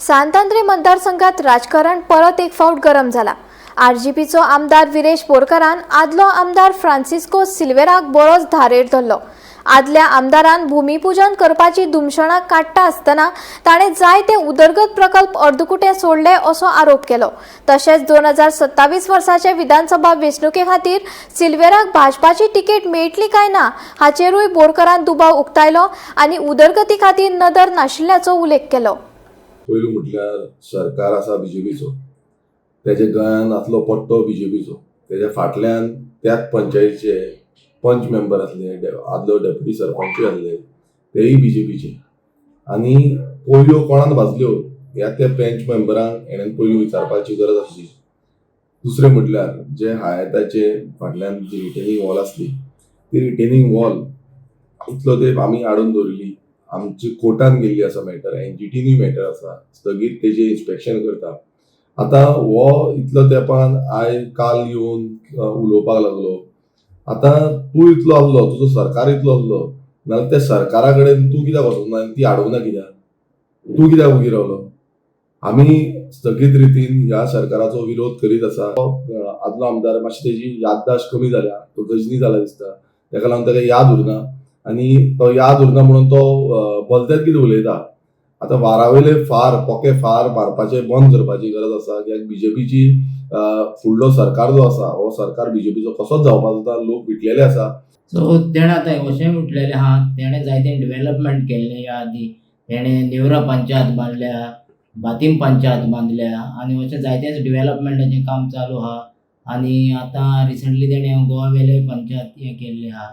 सांत आंद्रे मतदारसंघात राजकारण परत एक फावट गरम जाला. आरजीपीचो आमदार विरेश बोरकारान आदलो आमदार फ्रांसिस्को सिल्वेराक बरोच धारेर धरलो. आदल्या आमदारान भूमिपूजन करपाची धुमशणां काडटा आसतना ताणें जायते उदरगत प्रकल्प अर्दकुटे सोडले असो आरोप केलो. तशेंच 2027 वर्साचे विधानसभा वेंचणुके खातीर सिल्वेराक भाजपाची तिकेट मेळटली काय ना हाचेरूय बोरकारान दुबाव उक्तायलो आनी उदरगती खातीर नदर नाशिल्ल्याचो उल्लेख केलो. पयलू म्हटल्यार सरकार आसा बीजेपीचो, तेज्या गोंयान आसलो पट्टो बीजेपीचो, तेज्या फाटल्यान त्याच पंचायतीचे पंच मेंबर आसले, आदलो डेप्युटी सरपंचूय आसले, तेय बीजेपीचे. आनी पोळयो कोणान भाजल्यो ह्या त्या पंच मेंबरांक हेणेन पयलू विचारपाची गरज आसली. दुसरें म्हटल्यार जे हायताचे फाटल्यान जी रिटेनिंग वॉल आसली ती रिटेनिंग वॉल इतलो तेंप आमी हाडून दवरिल्ली. आमची कोर्टान गेल्ली आसा मॅटर, एनजीटीनूय मॅटर आसा, स्थगीत तेजें इन्स्पेक्शन करता. आतां हो इतलो तेंपान आयज काल येवन उलोवपाक लागलो. आतां तूं इतलो आहलो, तुजो सरकार इतलो आहलो, नाल्यार त्या सरकारा कडेन तूं कित्याक वचूंक ना आनी ती हाडूंक ना कित्याक? तूं कित्याक वगी रावलो? आमी स्थगीत रितीन ह्या सरकाराचो विरोध करीत आसा. आदलो आमदार मातशी तेजी याददाश्त कमी जाल्या, तो गजनी जाला दिसता, तेका लागून ताका याद उरना आनी तो याद उरना म्हणून तो भलतेच कितें उलयता. आतां वारावयले फार पोके फार मारपाचे बंद करपाची गरज आसा, कित्याक बीजेपीची फुडलो सरकार जो आसा हो सरकार बीजेपीचो कसोच जावपाचो ना, लोक विटलेले आसा. सो तेणें आतां अशें म्हटलेलें आहा, तेणें जायते डेव्हलपमेंट केल्लें ह्या आदी. तेणें नेवरा पंचायत बांदल्या, बातीम पंचायत बांदल्या आनी अशें जायतेच डेव्हलपमेंटाचें काम चालू आहा. आनी आतां रिसंटली तेणें गोवा वेले पंचायत हें केल्लें आहा.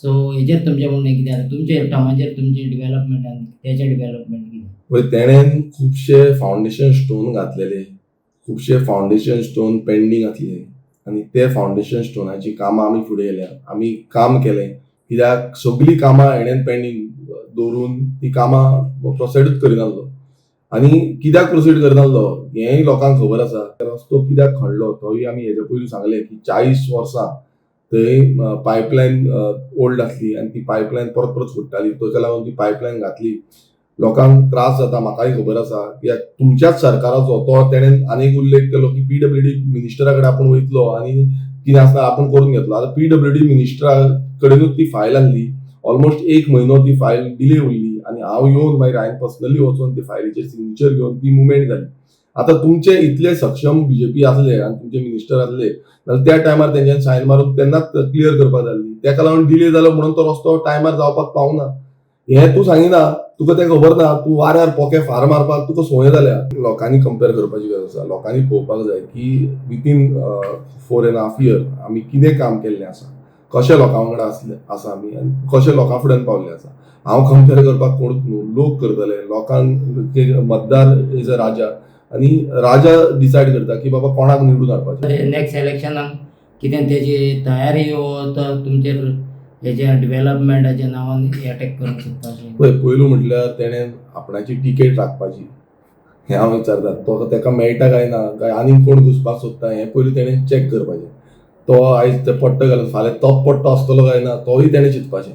सो हेजेर तुमचें म्हणणें कितें आसा? तुमचे टर्माचेर तुमचें डेव्हलपमेंट आनी तेचें डेव्हलपमेंट कितें? पळय, तेणेन खुबशे फावंडेशन स्टोन घातलेले, खुबशे फावंडेशन स्टोन पेंडींग आसले आनी ते फावंडेशन स्टोनाची कामां आमी फुडें येयल्या, आमी काम केलें. कित्याक सगळीं कामां हेणेन पेंडींग दवरून ती कामां प्रोसिडूच करिनासलो आनी कित्याक प्रोसीड करनासलो हेंय लोकांक खबर आसा. रस्तो कित्याक खणलो तोय आमी हेज्या पयलीं सांगलें की 40 वर्सां थंय पायपलायन ओल्ड आसली आनी ती पायपलायन परत परत फुट्टाली, ताका लागून ती पायपलायन घातली. लोकांक त्रास जाता म्हाकाय खबर आसा, कित्याक तुमच्याच सरकाराचो तो तेणेन आनीक उल्लेख केलो की पीडब्ल्यूडी मिनिस्टरा कडेन आपूण वयतलो आनी कितें आसता आपूण करून घेतलो. आतां पीडब्ल्यूडी मिनिस्टरा कडेनूच ती फायल आसली, ऑलमोस्ट एक म्हयनो ती फायल डिले उरली आनी हांव येवन मागीर हांवें पर्सनली वचून ती फायलीचेर सिग्नेचर घेवन ती मुवमेंट जाली. आतां तुमचे इतले सक्षम बीजेपी आसले आनी तुमचे मिनिस्टर आसले जाल्यार त्या टायमार तेंच्यानी सायन मारून तेन्नाच क्लियर करपाक जाय आसली. तेका लागून डिले जालो म्हणून तो रस्तो टायमार जावपाक पावना हें तूं सांगिना, तुका तें खबर ना. तूं वाऱ्यार पोके फार मारपाक तुका संवय जाल्या. लोकांनी कंपेर करपाची गरज आसा, लोकांनी पळोवपाक जाय की विथीन 4.5 इयर आमी कितें काम केल्लें आसा, कशें लोकां वांगडा आसले आसा आमी आनी कशें लोकां फुड्यान पावल्ले आसा. हांव कंपेर करपाक कोणूच न्हू, लोक करतले. लोकांक मतदार is a राजा आनी राजा डिसायड करता की बाबा कोणाक निवडून हाडपाचें. नेक्स्ट इलेक्शनाक कितें तेजी तयारी हो तो तुमचेर हेच्या डेव्हलपमेंटाच्या नांवान एटॅक करूंक सोदता अशें? पळय, पयलू म्हटल्यार तेणें आपणाची टिकेट राखपाची हें हांव विचारता. तो तेका मेळटा काय ना, काय आनीक कोण घुसपाक सोदता हें पयलू तेणें चॅक करपाचें. तो आयज ते पट्टो घालून फाल्यां तोच पट्टो आसतलो काय ना तोय तेणें चिंतपाचें.